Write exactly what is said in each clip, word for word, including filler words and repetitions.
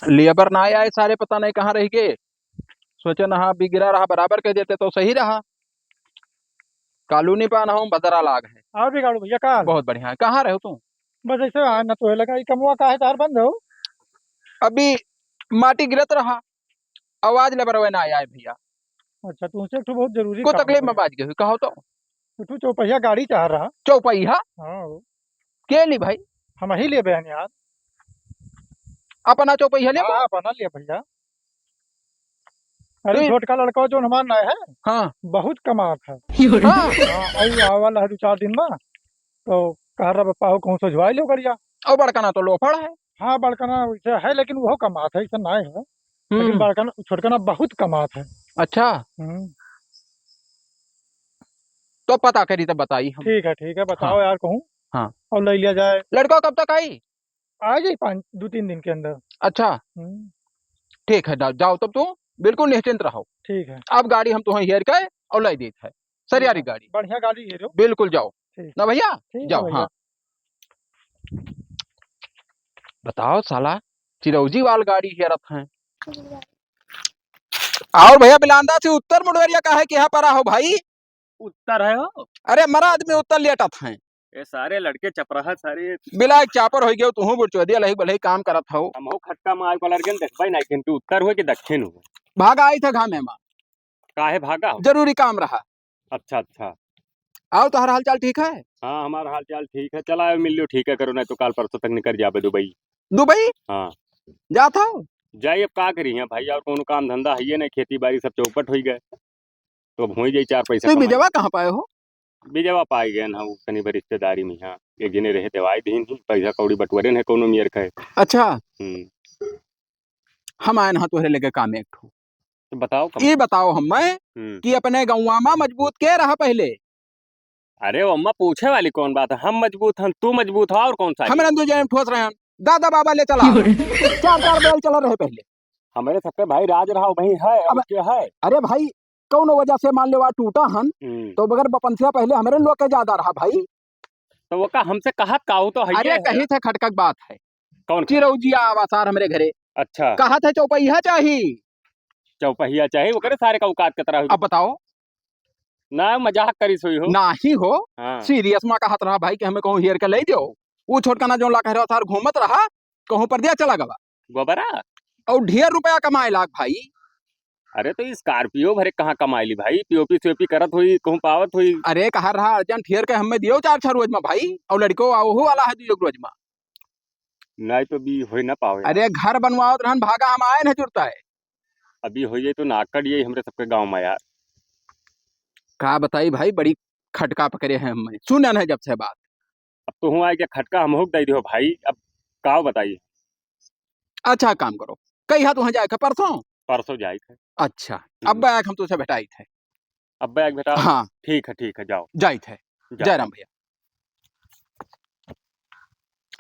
लेबर ना आए, सारे पता नहीं कहाँ रह गए। सोचे ना, हाँ, बिगड़ा रहा, बराबर कह देते तो सही रहा। कालूनी पान हूँ, बदरा लाग है। और बिगाड़ू भैया का? बहुत बढ़िया है। कहाँ रहो तू? बस ऐसे आए ना, तो है लगा, ये कमवा का है, तार बंद हो? अभी माटी गिरत रहा, आवाज लेबर ना आए भैया। अच्छा, तुमसे एक ठो बहुत जरूरी को काम तकलीफ है में भैया। बाज गए, कहो तो। तू चौपहिया गाड़ी चाह रहा। चौपहिया? हाँ हो। के ली भाई? हम ही लेबे हन यार। अपना चौपहिया लेबे? हाँ, अपना ले भैया। अरे, तू छोटका लड़का जो हमार ना है, हाँ। बहुत कमात है। हाँ। हाँ, अउ आवा वाला है दो चार दिन में, तो कह रहा, "पापा हो, कहूँ सोझवाई लो गड़िया।" और बड़का ना तो लोफड़ है। हाँ, बड़का ना वैसे है, लेकिन वो कमात है, ऐसा ना है। लेकिन हम्म। बड़का ना, छोटका ना बहुत कमात है। अच्छा। हम्म। तो पता करी तब बताई हम। ठीक है, ठीक है, बताओ हाँ। यार कहूँ। हाँ। और ले लिया जाए। लड़का कब तक आई? आ जाई पाँच, दो तीन दिन के अंदर। अच्छा। हम्म। ठीक है, जा-, जाओ तब तू बिल्कुल निश्चिंत रहो। ठीक है। अब गाड़ी हम तुम्हें हेर के और लाई देत है। सरियारी ठीक है। गाड़ी। बढ़िया गाड़ी हेरो। बिल्कुल जाओ। ठीक ना है। भैया? ठीक है जाओ, भैया। हाँ। बताओ साला, चिरौजी वाल गाड़ी हेरत हैं। और भैया बिलांदा से उत्तर मुड़वरिया काहे के यहाँ परा हो भाई? उत्तर है हो? अरे मरा आदमी उत्तर लेटत हैं। ये सारे लड़के चपराहा सारे। बिला एक चापर हो गयो, तुहू बुढ़चोदिया लही भले काम करत हो। हमहू खटका में आए वाला अर्गन देखबे नहीं, किंतु उत्तर हो कि दक्षिण हो। भागा आई था घामे में। काहे भागा हो? जरूरी काम रहा। अच्छा, अच्छा। आओ, तोहरा हाल चाल ठीक है? हाँ, हमारा हाल चाल ठीक है। चला आयो, मिल लियो, ठीक है करो, नहीं तो काल परसों तक निकल जाबे दुबई। दुबई? हाँ। जात हो? जाई, अब का करी है भाई, और कोनो काम धंधा है ये नहीं, खेती बाड़ी सब चौपट हो गए। तो अब होई जाई चार पैसा तू कमाई। बिजवा कहाँ पाए हो? बिजवा पाए गए ना, वो तनी भर रिश्तेदारी में यहाँ एक जने रहे, देवाई दीन ही, पैसा कौड़ी बटवरे न है कोनो मियर कहे। अच्छा। हम्म। हम आए ना तोहरे लेके काम एक ठो। तो बताओ कम। ये बताओ हमें हम्म। कि अपने गौवा में मजबूत के रहा पहले? अरे अम्मा, पूछे वाली कौन बात है? हम मजबूत हन, तू मजबूत हो, और कौन सा हमरे है? दो जने ठोस रहे हैं, दादा बाबा ले चला। चार चार बैल चला रहे पहले। हमरे सबके भाई राज रहा, वही है, अब और क्या है? अरे भाई, कौनो वजह से मान लेवा टूटा हन, हम्म। तो मगर बपनसिया पहले हमरे लोग के ज्यादा रहा भाई। तो वो का हमसे कहत का, वो तो है अरे, ये है। कही थे खटका के बात है। कौन खटका? चिरौजिया आवा सार हमरे घरे। अच्छा। कहत है चौपहिया चाही। चौपहिया चाही, ओकरे सारे का औकात के तरह। अब बताओ। ना, मजाक करी सोई हो। नाही हो, हाँ। सीरियस में कहत रहा भाई कि हमें कहूँ हेर के ले दियो। वो छोटका ना जो ला कह रहा था, घूमत रहा, कहूँ पर दिया चला गवा। गोबरा? और ढेर रुपया कमाए लाग भाई। अरे तो स्कॉर्पियो भरे कहाँ कमाई ली भाई? पीओपी सीओपी करत होई, कहूँ पावत होई। अरे कहा रहा अर्जेंट हेर के हमें दियो चार छह रोज में भाई, और लड़को आओ हो वाला है दो एक रोज में। नहीं तो भी होई ना पावे। अरे घर बनवावत रहन, भागा हम आए न जुड़ता है। अभी हो जाए तो नाकड़ ये हमरे सबके गांव में यार। का बताई भाई, बड़ी खटका पकड़े हैं हमें, सुनन है जब से बात। अब तो हूँ आए के खटका हम हुक दे दियो भाई, अब का बताई। अच्छा काम करो, कई हाथ वहाँ जाए थे परसों? परसों जाए थे। अच्छा, हम्म। अब आए हम तुझसे भेटाई थे। अब बैग भेटा। हाँ। ठीक है, ठीक है, जाओ। जाइत है। जाओ। जय राम भैया।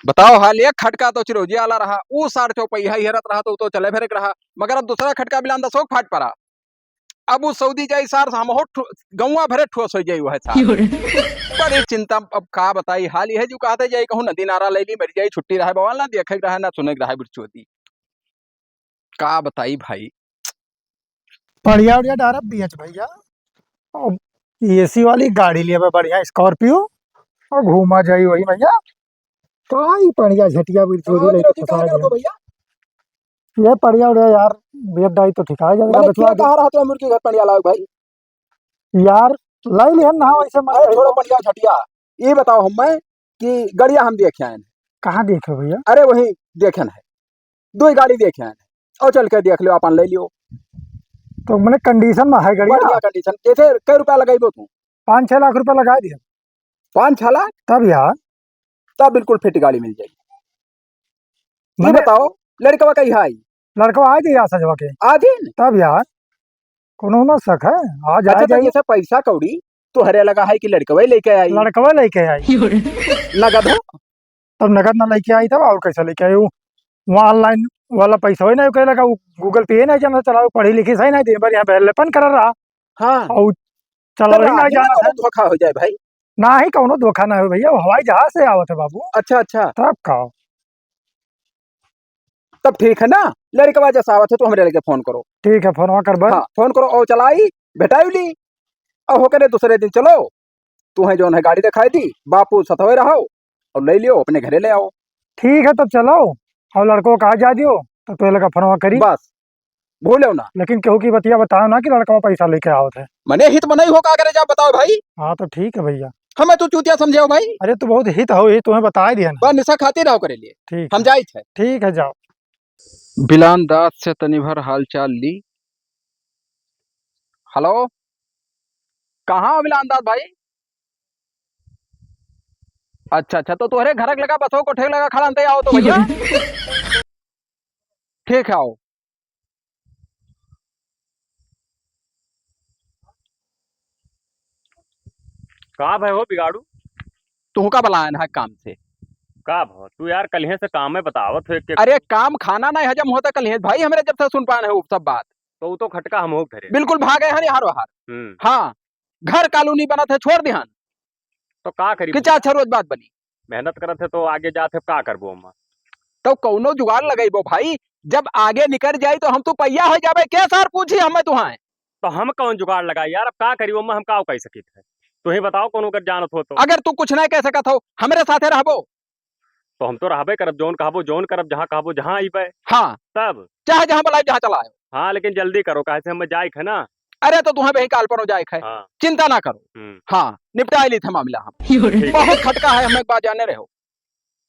बताओ हाल, एक खटका तो चिरौजी आला रहा, ऊ सार चौपहिया हेरत रहा तो, तो चले फिरे के रहा, मगर अब दूसरा खटका बिलान दसोक फाट पड़ा। अब ऊ सऊदी जाई सार, हम हो ठो-, गौवा भरे ठोस हो जाई वह सार। यो रे। बड़ी चिंता, अब का बताई हाल, यह जो कहते जाई कहूँ नदी नारा ले ली, मर जाई, छुट्टी रहे बवाल, ना देखे के रहे, ना सुने के रहे, बुढ़चोदी। का बताई भाई। बढ़िया, बढ़िया डारब बियच भैया। अब एसी वाली गाड़ी लेबे बढ़िया Scorpio और घूमा जाई वही भैया। का ई बढ़िया झटिया बिल चोरी कहाँ लेके गिरौती, फंसा कहाँ गया। गिरौती भैया? ये बढ़िया, बढ़िया यार, बेड डाई तो ठिका जाएगा, मैंने बचवा क्या दे। कहा रहा तो मुर्गी घर पड़िया लाओ भाई। यार, लाई लिहन ना वैसे मत अरे कहियो। छोड़ो बढ़िया झटिया। ये बताओ हमें कि गड़िया हम देखे आए हैं। कहाँ देखे भैया? अरे वही देखे हैं। दो ही गाड़ी देखे हैं, और चल के देख लियो, अपन ले लियो। तो मने condition में है गड़िया? बढ़िया condition। जैसे कै रुपया लगाइबो तू? पाँच छह लाख रुपया लगा दिया। पाँच छह लाख? तब यार। तब बिल्कुल fit गाड़ी मिल जाई। ये मने बताओ, लड़कवा कहीं है? लड़कवा आ जाई आज सजवा के। आ जाई न? तब यार। कोनो ना शक है, आ जाए अच्छा, तो जाए। जैसे पैसा कौड़ी तोहरे लगा है कि लड़कवे लेके आई? लड़कवे लेके आई। नगद हो? तब नगद ना लेके आई, तब और कैसे लेके आई? वो, वो online वाला पैसा ही नहीं, कहे लगा, वो Google Pay ही नहीं जाना चला, वो पढ़ी लिखी सही नहीं, दिन भर यहाँ बेलेपन कर रहा। हाँ। और चला तो वही ना राही में जाना कौनो था। धोखा हो जाए भाई। ना ही कौनो धोखा ना हो भैया, वो हवाई जहाज से आवत है बाबू। अच्छा, अच्छा। तब का? तब ठीक है ना, लड़कवा जस आवत है तो हमरे लगे फोन करो। ठीक है, फोनवा करबे। हाँ, फोन करो और चलाई, भेटाई ली, और होकरे दूसरे दिन चलो, तुहैं जौन है गाड़ी देखाई दी, बापू सतवे रहो और ले लियो, अपने घरे ले आओ। ठीक है, तब चलो, और लड़को कहा जा दियो, तो तोहे लगा फोनवा करी। बस, भूलो ना। लेकिन केहू की बतिया बताओ ना कि लड़कवा पैसा लेके आवत है। मने हित मनई हो का करे, जा बताओ भाई। हाँ, तो ठीक है भैया। हमें तू चूतिया समझे हो भाई? अरे, तू बहुत हित हो, ही तुम्हें बताए दिया ना। बस निशा खातिर रहो करे लिए। ठीक हम है। जाइत है। ठीक है, जाओ। बिलान दास से तनी भर हालचाल ली। हेलो, कहाँ हो बिलान दास भाई? अच्छा, अच्छा, तो तोहरे घरक लगा बसो कोठे लगा खड़ा अंते आओ तो भैया। ठीक है, आओ। का भय हो बिगाड़ू? तुहका बलायन है काम से। का भव? तू यार कलिहे से काम में बतावत हो एक, एक अरे काम खाना नहीं हजम होता कलिहे भाई, हमरे जब से सुन पान है वो सब बात। तो वो तो खटका हम हो धरे। बिल्कुल भागे हैं यार बाहर। हम्म। हाँ, घर कॉलोनी बनत है, छोड़ दिहन। तो का करी कि भैया? चार छह रोज बाद बनी। मेहनत करत है तो आगे जात है, का करबो हम? तो कौनो जुगाड़ लगइबो भाई, जब आगे निकल जाई तो हम तो पैया हो जाबे। के सार पूछी हमें तुहां? तो हम कौन जुगाड़ लगाई यार, अब का करी ओमा, हम का कह सकित है? तू ही बताओ कौनो कर जानत हो तो। अगर तू कुछ नहीं कह सकत हो, हमरे साथे रहबो। तो हम तो रहबे करब, जौन कहबो, जौन करब, जहाँ कहबो, जहाँ अइबे। हाँ। तब? चाहे जहाँ बुलाए, जहाँ चला आयो। हाँ, लेकिन जल्दी करो, काहे से हमें जाए है ना। अरे, तो तुम्हें वही काल परो जाए है। हाँ। चिंता ना करो। हम्म। हाँ, निपटाए ली थे मामला हम। ठीक है। बहुत खटका है, हमें एक बात जाने रहो।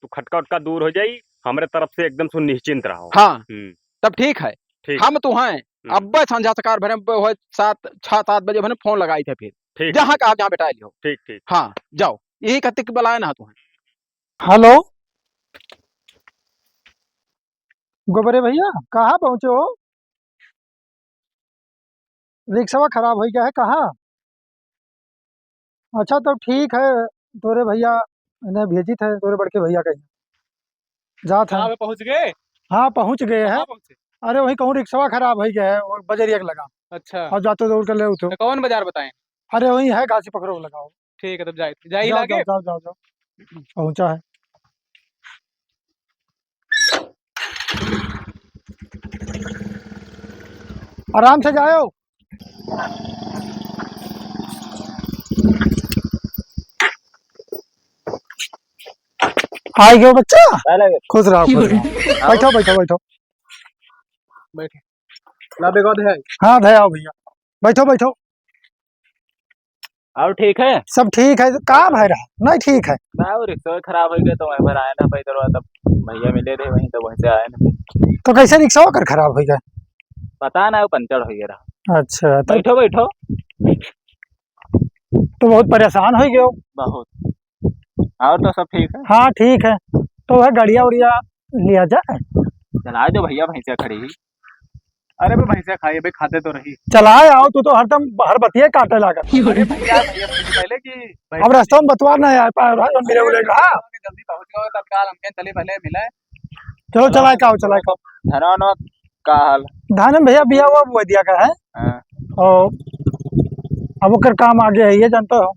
तू खटका उटका दूर हो जाई, हमरे तरफ से एकदम सुन निश्चिंत रहो। हाँ। हम्म। तब ठीक है। ठीक। हम तो हैं, हम्म। अब्बे संझा सकार भरे में होए सात, छह सात बजे भरे फोन लगाई थे फिर। ठीक। जहाँ कहा, जहाँ बेटा लियो। ठीक, ठीक। हाँ, जाओ। यही खातिर के बुलाए ना तुम्हें। हेलो, गोबरे भैया, कहाँ पहुँचे हो? रिक्शवा खराब होइ गया है, कहाँ? अच्छा, तब ठीक है, तोरे भैया इन्हें भेजित है, तोरे बड़के भैया कहीं जात है। कहाँ पे पहुँच गए? हाँ, पहुँच गए हैं। कहाँ पहुँचे? अरे, वहीं कहूँ रिक्शवा खराब होइ गया है, वो बजरिया के लगा। अच्छा। और जाते दौड़ कर ले उठो। तो कौन बाजार बताएं? अरे, वहीं है, घासी पकड़ो लगा हो। ठीक है, तब जाए, जाए ही जाओ, लागे। जाओ, जाओ, जाओ, जाओ। पहुँचा है। आराम से जाओ। आई गयो बच्चा। पहले खुश रहो, खुश रहो। बैठो, बैठो, बैठो। बैठे। ला बेगो दे। हाँ, दे आओ भैया। बैठो, बैठो। और ठीक है? सब ठीक है, का भय रहा? नहीं ठीक है। ना, वो रिक्शा खराब होइ गया, तो वहीं पर आए ना पैदल, तब भैया मिले रहे वहीं, तो वहीं से आए ना। तो कैसे रिक्शा ओकर खराब होइ गया? पता ना, वो पंचर होइ गया रहा। अच्छा, तो बैठो, बैठो। तो बहुत परेशान होइ गयो। बहुत। और तो सब ठीक है? हाँ, ठीक है। तो वह गड़िया उड़िया लिया जाए? चलाए दो भैया, भैंसिया खड़ी ही। अरे बे भैंसिया खाई, अबे खाते तो रही। चलाए आओ, तू तो हरदम हर बतिये काटे लागत। अरे भैया, भैया, पहले कि अब रास्ता में बतवा ना आए पाए रहा, जल्दी मिले उले रहा। जल्दी पहुंच गए, तत्काल हमके चली पहले मिले। चलो, चलाए का हो, चलाए का हो। धनवा नवा का हाल? धान में भैया, बिया हुआ बुआ दिया का है। हाँ। और अब ओकर काम आगे है, ये जानता हो।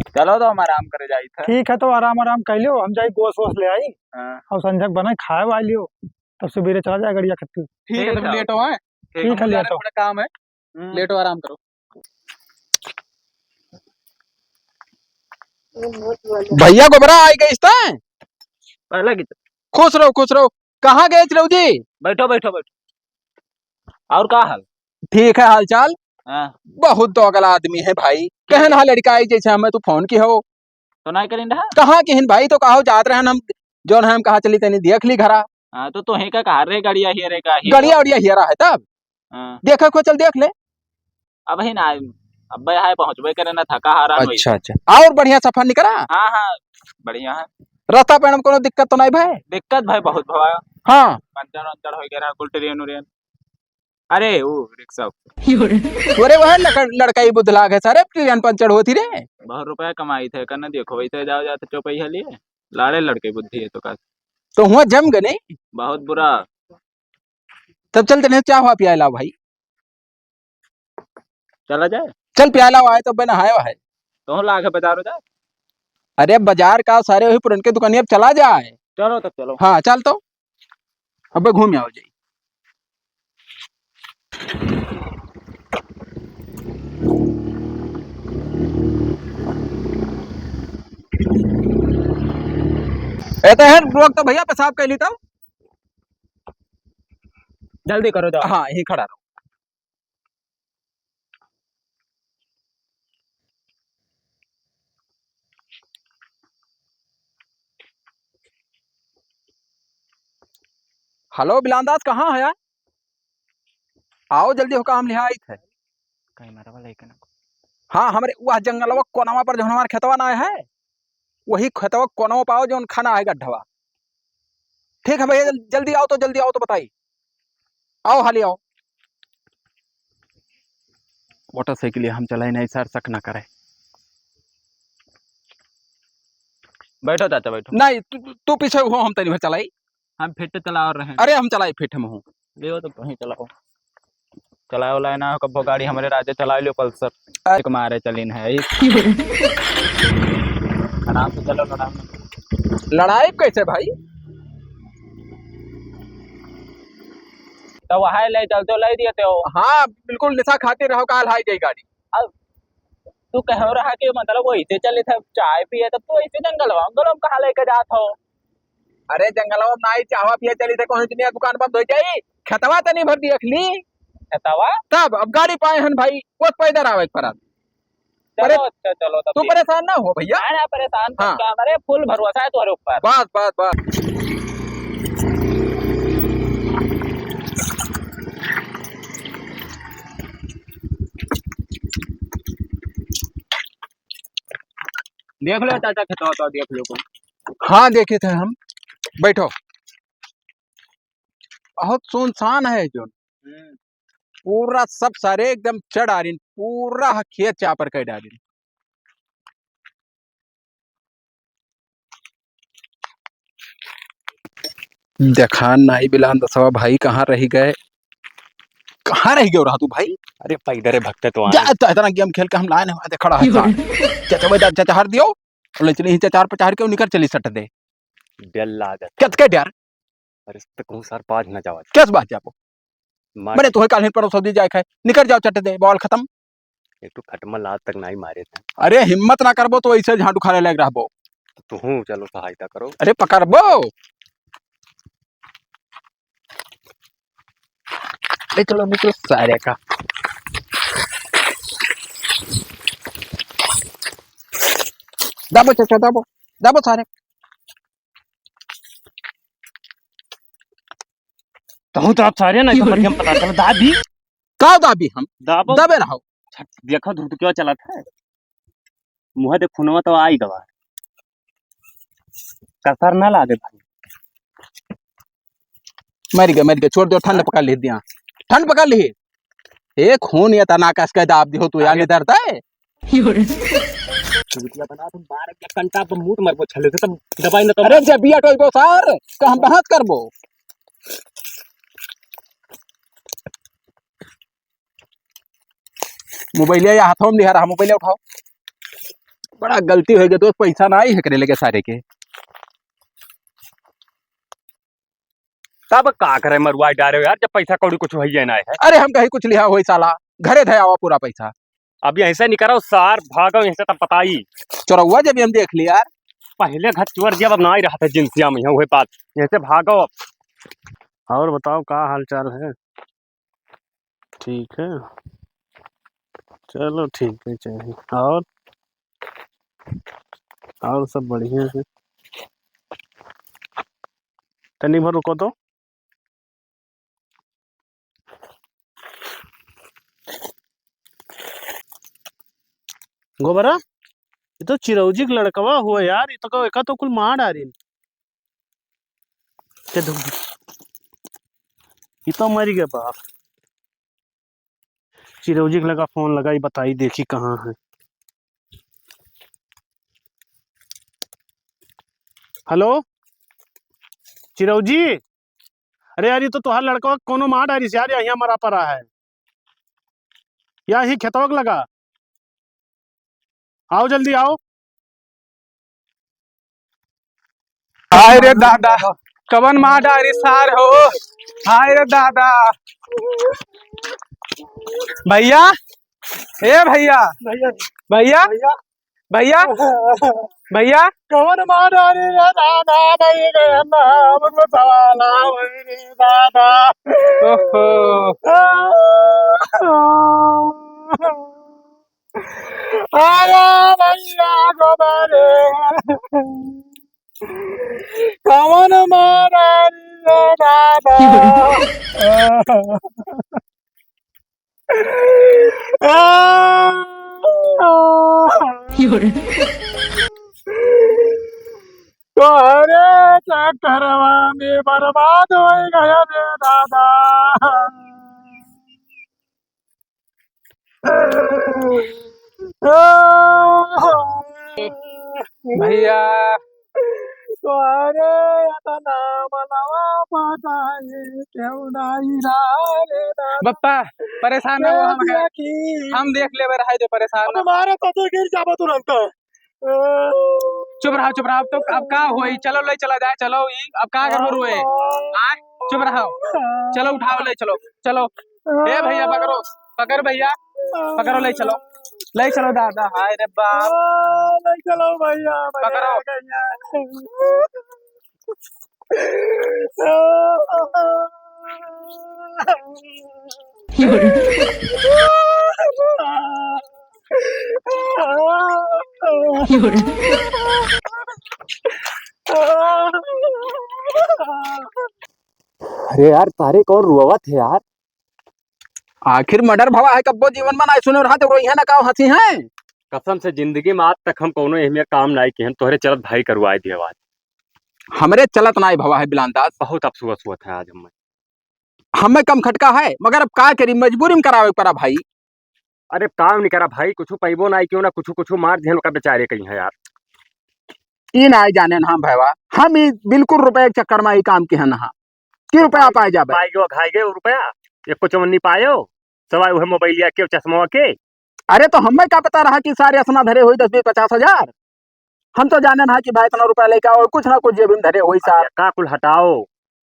चलो, तो हम आराम करे जाइत है। ठीक है, तो आराम, आराम कर लियो, हम जाई गोस वोस ले आई। हाँ। और संझक बनाए खाए वाए लियो, तब सुबेरे चला जाए गड़िया खत्ती। ठीक है, ठीक तब है। लेट हो, हैं? ठीक है, हम जा रहे लेट हो। थोड़ा काम है। हम्म। लेट हो, आराम करो। भैया गोबरा आई गइस तैं? पहले की खुश रहो, खुश रहो। कहाँ गए रहो जी? बैठो, बैठो, बैठो। और का हाल? ठीक है हाल चाल। हाँ। बहुत दोगला आदमी है भाई। कहन हा लड़का आई जैसे हमें तू फोन की हो। तो नहीं करिन रहा? कहाँ किहिन भाई, तो कहो जात रहन हम, जौन है हम कहा चली तनी देख ली घरा। हाँ, तो तोहे का कहा रे, गड़िया हियरे का हियरे। गड़िया उड़िया हियरा है तब। हाँ। देखे को चल देख ले। अब ही ना, अब है पहुँचबे करे ना, थका हारा होई। अच्छा, अच्छा। और बढ़िया सफर निकरा? हाँ, हाँ, बढ़िया है। रास्ता पे कोनो दिक्कत तो नहीं भाई? दिक्कत भाई बहुत भवा। हाँ। पंचर वंचर हो गया, कुल ट्रेन उरेन। अरे, वो रिक्शा। अरे, वह लकड़-, लड़का ही बुध लाग है सारे, ट्रेन पंचर होती रे। बहुत रुपया कमाई थे, कने देखो, वही तो जाओ जाते चौपैया लिए, लाड़े लड़के बुद्धि है तो का। तो हुआ जम गए नहीं? बहुत बुरा। तब चल तने चाह हुआ पिया लाओ भाई। चला जाए? चल पिया लाओ, आए तो बिना आयो है। तो लाग है बाजारो जाए। अरे बाजार का सारे वही पुरनके दुकानिया पे चला जाए। चलो तब चलो। हाँ, चल तो। अबे घूम आओ जाई। ए तो है, रोक तो भैया, पेशाब कर ली तो। जल्दी करो, जाओ। हाँ, यहीं खड़ा रहो। हेलो बिलान दास, कहाँ है यार? आओ जल्दी हो, काम लिहा आइत है। कहीं मरवा लेके ना। हाँ, हमरे वह जंगलवा कोनवा पर जो हमारे खेतवा ना है, वही खेतवा कोनवा पाओ जो खाना है गड्ढवा। ठीक है भैया, जल-, जल्दी आओ तो, जल्दी आओ तो बताई। आओ, हाली आओ। मोटरसाइकिल हम चलाई नहीं सर, शक ना करे। बैठो चाचा, बैठो। नहीं, तू, तू पीछे हो, हम तनी भर चलाई। हम फिट चला रहे हैं। अरे, हम चलाई फिट हम हूँ। ले, वो तो तुहीं चलाओ। चलाओ लाए ना, कब्बो गाड़ी हमरे राजे चला लियो, पल्सर। अरे। एक मारे चलीन है, ई। आराम से चलो, आराम से। लड़ाई कैसे भाई? तो वहाँ ले चल, तो ले दिए थे वो। हाँ, बिल्कुल निशा खाती रहो, काल हाई जाई गाड़ी। अब तू कह रहा कि मतलब वो ऐसे चले थे, चाय पिए, तब तू ऐसे जंगल, जंगल में कहाँ लेके जात हो? अरे जंगलवा में नाई चाहवा पिए चली थे, कौन दुनिया दुकान बंद हो जाई? खेतवा तनी भर देख ली। खेतवा? तब अब गाड़ी पाए हन भाई, वो पैदल आवे के पड़त। चलो, अरे, अच्छा, चलो, तब तू ठीक। परेशान ना हो भैया। ना, ना, परेशान तो हाँ। क्या, अरे, full भरोसा है तुम्हारे ऊपर। बस, बस, बस। देख लो चाचा, खेतवा तो देख लो तुम। हाँ, देखे थे हम। बैठो। बहुत सुनसान है जो। हम्म। पूरा सब सारे एकदम चढ़ आ रही, पूरा खेत चापर कर डाली। देखा नाई बिलान दसवा भाई, कहाँ रही गए, कहाँ रही गए रहा तू भाई? अरे पैदरे भगते तो आए। जा, तो इतना गेम खेल के हम लाए नहीं, वहाँ खड़ा है सार। चाचा भाई, चाचा हार दियो, ले चली ही चाचार पचार के निकर चली सट दे। डर लागत। कत के डर? अरे तो कहूँ सार पाँच ना जावा। कैस बात जाबो? मार। बड़े तोहे काल्हिन परोसो दी जाए खाए, निकर जाओ चट दे, बॉल खत्म। एक तो खटमल आज तक नाई मारे थे। अरे हिम्मत ना करबो तो ऐसे झाड़ू खाले लग रहबो। तो तुहूँ चलो सहायता करो। अरे पकड़बो। अरे चलो निकलो सारे का। दाबो चाचा, दाबो, दाबो सारे। कहूँ तो आप सारे ना, तो मरियम पता चला, दाबी। का दाबी हम? दाबो। दबे रहो। देखो धुर क्या चलत है। मुँह दे खूनवा तो आई गवा। कसर ना लागे भाई। मर गए, मर गए, छोड़ दो, ठंड पकड़ ली दिया। ठंड पकड़ ली। ए खून ये तना कस के दाब दियो तू यार, अरे। इधर ते। चुटिया बना तुम बारह के कंटा पर मूत मरबो छले से, तब दबाई न तो। अरे जब बिया टोइबो सार, का हम बहस करबो? मोबाइलिया या हाथों में लिहा रहा, मोबाइलिया उठाओ। बड़ा गलती हो गया दोस्त, पैसा ना आई है करे लेके सारे के। तब का करे मरुआ डारे हो यार, जब पैसा कौड़ी कुछ होइए ना है। अरे हम कहीं कुछ लिहा होई साला, घरे धे आवा पूरा पैसा। अब यहीं से निकरो सार, भागो यहीं से, तब बताई। चोरौआ जब हम देख लिया यार। पहले घर चोर जब अब ना ही रहा था जिनसिया में, वही बात, यहीं से भागो अब। और बताओ का हाल चाल है? ठीक है, चलो ठीक है, चाहिए। और, और सब बढ़िया है। तनी भर रुको तो। गोबरा, ये तो चिरौजी के लड़कवा हुआ यार, ये तो को, एका तो कुल मार डारिन। ते धुम। ये तो मर गया बाप। चिरौजी के लगा फोन लगाई, बताई देखी कहाँ है। हेलो चिरौजी, अरे यार ये तो तोहार लड़का कोनो मार डारिस यार, यहाँ मरा पड़ा है, यहाँ ही खेतवा के लगा, आओ जल्दी आओ। हाय रे दादा। कवन मार डारी सार हो। हाय रे दादा। भैया, ए भैया, भैया, भैया, भैया, भैया, भैया। कवन मार डारी रे दादा, भैया, हम तो सवाल आ गए रे दादा। ओहो। अरे भैया, गोबर। कवन मार डारी रे दादा। तोहरे चक्करवा में बर्बाद हो गया रे दादा। भैया। तोहरे इतना मनवा पटाए क्यों नहीं रहा रे दादा। बप्पा, परेशान ना हो, हम हैं। हम देख लेबे, रहे दे, परेशान ना। मारे तो तू गिर जाबो तुरंत। चुप रहो, चुप रहो। अब तो, अब का होई? चलो, ले चला जाए, चलो। ई अब का करबो रोए? आय, चुप रहो। चलो, उठाओ, ले चलो, चलो। ए भैया, पकड़ो, पकड़ भैया, पकड़ो, ले चलो, ले चलो दादा। हाय रे बाप। ले चलो भैया, पकड़ो। अरे यार, तारे कौन रुआवत है यार? आखिर मर्डर भवा है, कब्बो जीवन में नाई सुने रहा तो रोई है ना, का हंसी है? कसम से जिंदगी में आज तक हम कौनो एहमे काम नाई किहन, तोहरे चलत भाई करवाए दिया आज। हमरे चलत नाई भवा है बिलान दास। बहुत अफसोस हुआ था आज हमें। हमें कम खटका है, मगर अब का करी, मजबूरी में करावे पड़ा भाई। अरे काम नहीं करा भाई, कुछ पैबो नाई क्यों ना, कुछ कुछ मार दिहन का बेचारे कहीं है यार। ई नाई जाने ना भैया, हम ई बिल्कुल रुपये के चक्कर में ई काम किहन हा। कि रुपया पाए जाबे? पाए गयो, खाए गयो रुपया, एको चवन्नी पायो, सवाई उहे मोबाइलिया के, चश्मा के। अरे तो हमें का पता रहा कि सारे असना धरे होई दस बीस पचास हजार। हम तो जाने ना कि भाई इतना रुपया लेके आओ, कुछ ना कुछ जेब में धरे होई सार। का कुल हटाओ,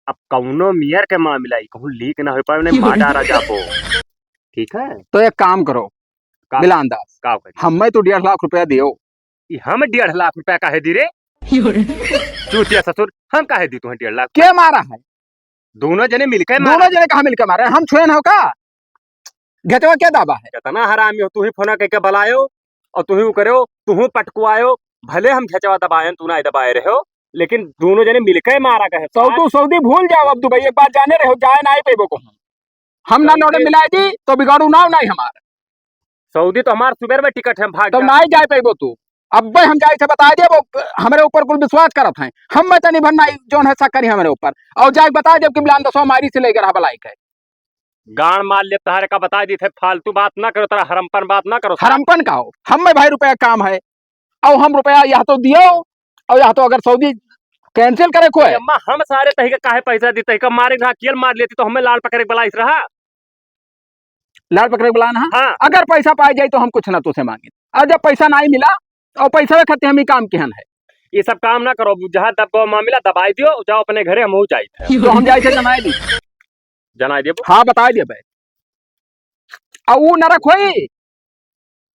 अब कौनो मेयर के मामला ही कहूँ लीक ना हो पाए, उन्हें मार डारा जाबो। ठीक है, तो एक काम करो का? बिलान दास, का करी? हमें तो डेढ़ लाख रुपया दियो। ई हम डेढ़ लाख रुपया काहे दी रे? चूतिया ससुर, हम काहे दी तुहें डेढ़ लाख? के मारा है? दोनों जने मिलके मारा। दोनों जने कहाँ मिलके मारे? हम छुएन हो का? घेचवा के दाबा है? इतना हरामी हो, तू ही फोन करके बुलायो और तू ही वो करो, तू ही पटकुआयो। भले हम घेचवा दबायन, तू ना दबाए रहे हो, लेकिन दोनों जने मिलके मारा कहे। सऊदी, सऊदी भूल जाओ अब दुबई, एक बार जाने रहे हो, जाए ना ही पेबो को। हम ना नोट मिलाई दी तो बिगाड़ू ना, ना ही हमारा। सऊदी तो हमार सुबेर में टिकट है, हम भाग तब गया। नाई जाए पैबो तू। अब्बे हम जाए थे बताए देबो, हमरे ऊपर कुल विश्वास करत हैं। हम में तनी भर नाई जौन है शक करी हमरे ऊपर। और जाए बताए देब कि बिलान दसवा मारी से लेकर हबलाई के। गान मार ले तहरे का बताए दी थे, फालतू बात ना करो, तेरा हरमपन बात ना करो। हरमपन का हो? हम में भाई रुपया काम है। और हम रुपया यह तो दियो, और यह तो अगर सऊदी cancel करे को है। अम्मा, हम सारे तही का काहे पैसा दी, तही का मारे ना, कियल मार लेती तो हमें लाल पकड़े के बलाइस रहा। लाल पकड़े के बलान, हाँ। हाँ। अगर पैसा पाए जाए तो हम कुछ ना तुसे मांगे, और जब पैसा नाई मिला और पैसा खाते हम ही काम किहन है। ये सब काम ना करो, जहाँ दब गवा मामला दबाई दियो, जाओ अपने घरे, हम हो जाइत है। तो हम जाए थे जनाए दी। जनाए देबो? हाँ, बताए दिया भाई। और वो नरक होई,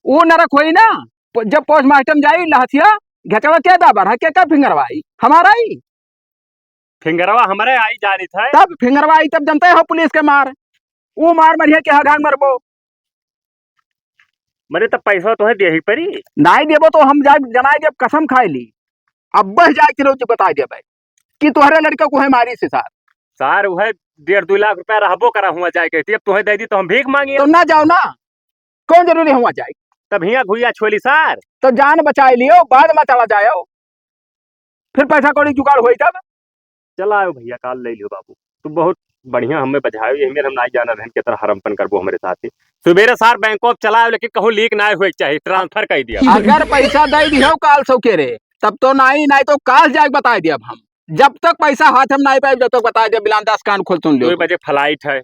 वो नरक होई ना, प-, जब पोस्टमार्टम जाई लहसिया, घेचवा के दाबर है, के का फिंगरवाई? हमारा ही। फिंगरवा हमरे आई जानित है। तब फिंगरवा आई तब जनते हो पुलिस के मार। ऊ मार मरिया के हगांग मरबो। मरे तब पैसा तोहे देही परी। नाई देबो तो हम जाए जनाए देब, कसम खाए ली। अब बह जाए कि रोज बताए देबे कि तोहरे लड़का को है मारी से सार। सार वह डेढ़ दो लाख रुपया रहबो करा हुआ जाए के, अब तोहे दे दी तो हम भीख मांगी। तो ना जाओ ना, कौन जरूरी हुआ जाए? तब हिया घुइया छोली सार। तो जान बचाए लियो, बाद में चला जाओ, फिर पैसा कौड़ी जुगाड़ होई तब। चला आयो भैया, काल ले लियो बाबू, तू बहुत बढ़िया हमें बझायो, यही मेर हम नाई जाना रहन के तरह हरमपन करबो हमरे साथ ही। सुबेरे सार बैंक ऑफ चला आयो, लेकिन कहूँ लीक ना होए के चाही, ट्रांसफर कर दिया। अगर पैसा दे दियो काल सौ के रे, तब तो नाई, नाई तो काल जाए बताए दिया हम। जब तक पैसा हाथ हम नाई पाए, जब तक बताए दिया, बिलान दास कान खोल सुन लियो। दो बजे फ्लाइट है,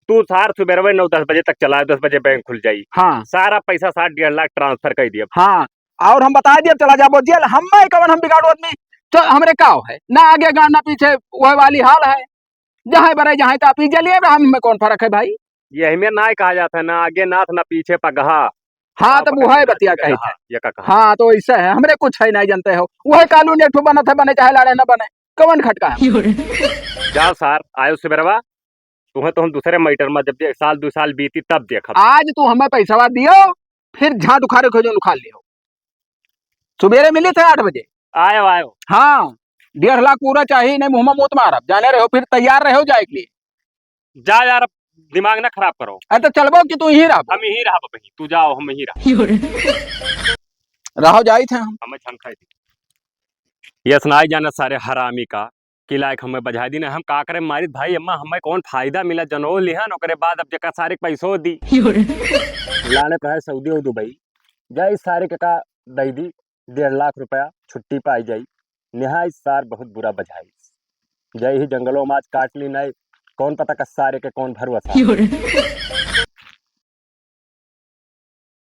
तू सार सुबेरवे नौ दस बजे तक चला, दस बजे बैंक खुल जाई। हाँ। सारा पैसा सार डेढ़ लाख ट्रांसफर कर दिया। हाँ, और हम बताए दिया चला जाबो जेल, हम मैं कवन हम बिगाड़ू आदमी, तो हमरे का है, ना आगे गाँव ना पीछे, वह वाली हाल है। जहाँ बरे जहाँ तो आप ही जलिए, हम में कौन फर्क है भाई? यही में ना कहा जाता है, ना आगे नाथ ना पीछे पगहा। हाँ, तब वह बतिया कही थे। ये का कहा? हाँ, तो ऐसे है, हमरे कुछ है नहीं जानते हो। वह कानून एक ठो बनत है, बने चाहे लाड़े ना बने, कवन खटका है? जाओ सार, आयो सुबेरवा, तुम्हें तो हम दूसरे मैटर में, जब दे-, साल दो साल बीती तब देखब। आज तू हमें पैसवा दियो, फिर झाट उखाड़े खोजो उखाड़ लियो। सुबेरे मिली थे आठ बजे। आयो, आयो। हाँ, डेढ़ लाख पूरा चाहिए, नहीं मुँह में मूत मारब, जाने रहो, फिर तैयार रहो जाए के लिए। जा यार, अब दिमाग ना खराब करो। अरे तो चलबो कि तू यहीं रहबो? हम यहीं रहब भाई, तू जाओ, हम यहीं रहब। रहो जाई थे हम। हमें झंखा ही। यस नाई जाना सारे हरामी का, कि लायक हमें बजाय दी ना, हम का करे मारित भाई, अम्मा हमें कौन फायदा मिला, जनो लिहन, ओकरे बाद अब जेका सारे के पैसो दी। लाने पे है सऊदी और दुबई, जाई सारे के का दई दी, डेढ़ लाख रुपया छुट्टी पाई जाई। निहाय सार बहुत बुरा बजाई। जाई ही जंगलों में आज काट ली नहीं, कौन पता का सारे के कौन भरोसा।